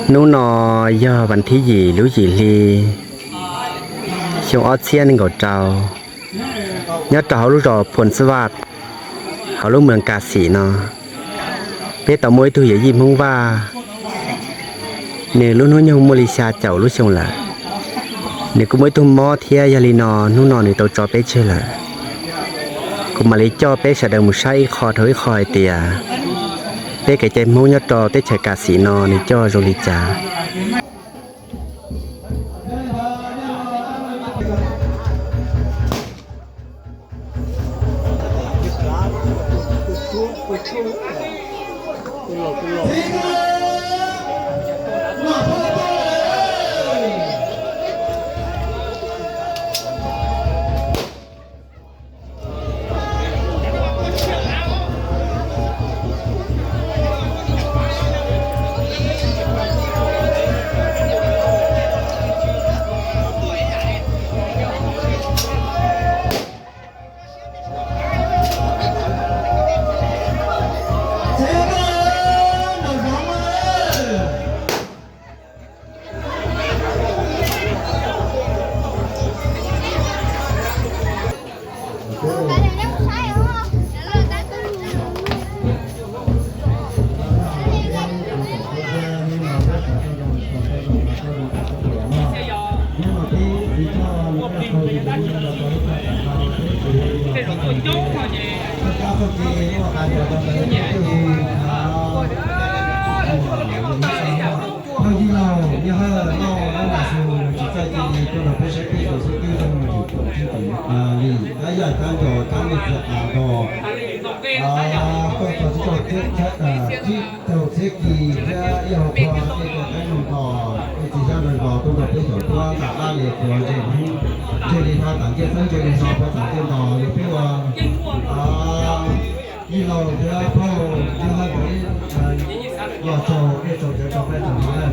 Hnub no yog vas thib yim lub yim hli xyoo ob txhiab nees nkaum rau, nyob rau hauv lub zos Phoos Xab Vaj, hauv lub moos Kas Xim no, peb tau muaj ib tug yawm yij Hmoob Vaj, nws lub hnub nyoog muaj li xya caum lub xyoo lawm. Nws kuj muaj ib tug mob thiab, yog li no hnub no nws tau tso peb tseg lawm. Kuv mam li coj peb sawv daws mus saib ib qho dhau ib qho hais tias peb kev cai Hmoob nyob rau teb chaws Kas Xim no nws coj zoo li cas. Phooj ywg laus, yog haj loj loj mas xyov tsis txawj cia li tuaj nrog peb saib peb tsoom xib tub zoo li kab yaj kab ntoo kab me txiv qav nto, tuaj txog tsib caug txhiab kis thiab ib hauv qho tej cov qaib nto, tej txiv xyab nto tuaj nrog peb xyaum tuab nram dab li puav ntseg Hmoob, ntseg li hlo tam ntiaj teb, ntseg li hlo puag tam ntiaj nto li peb ua ib laug thiab phauj, yog haj los tsaug, nej tsaug cawv tsaug qab tsaug hov na.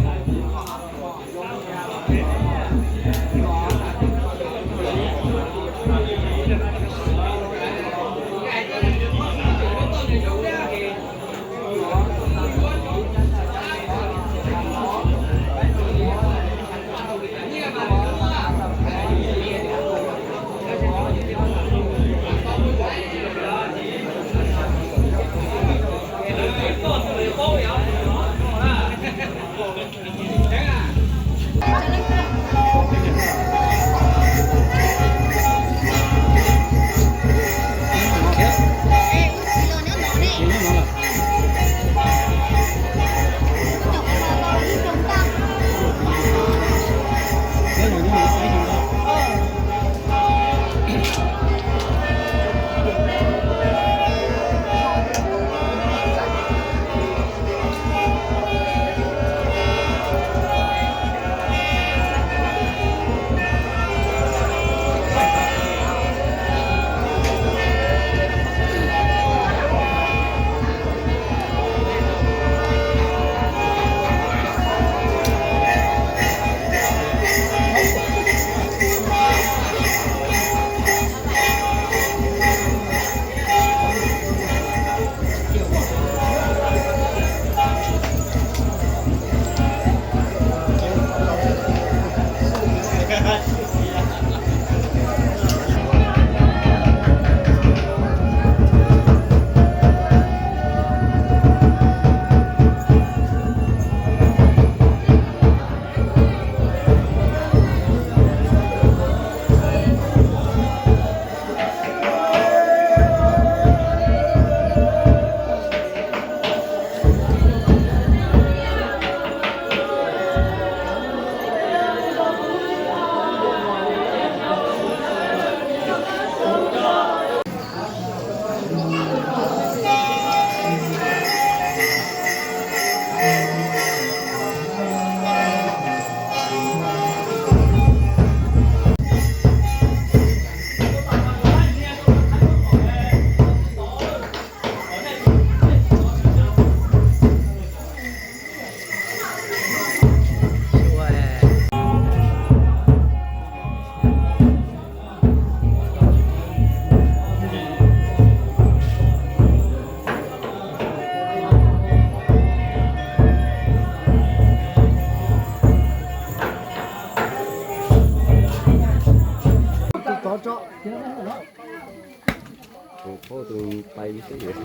Tus pais xwb.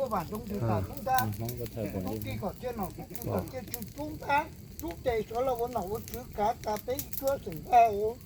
Muaj vam roob ntws tas koob ntab, Hmoob tij kom ciaj nom, kuv kuj kom ciaj tsw cub ntab, rub tes suav los ua nom ua tswv kav tas peb ib cuab xeem Vaj os.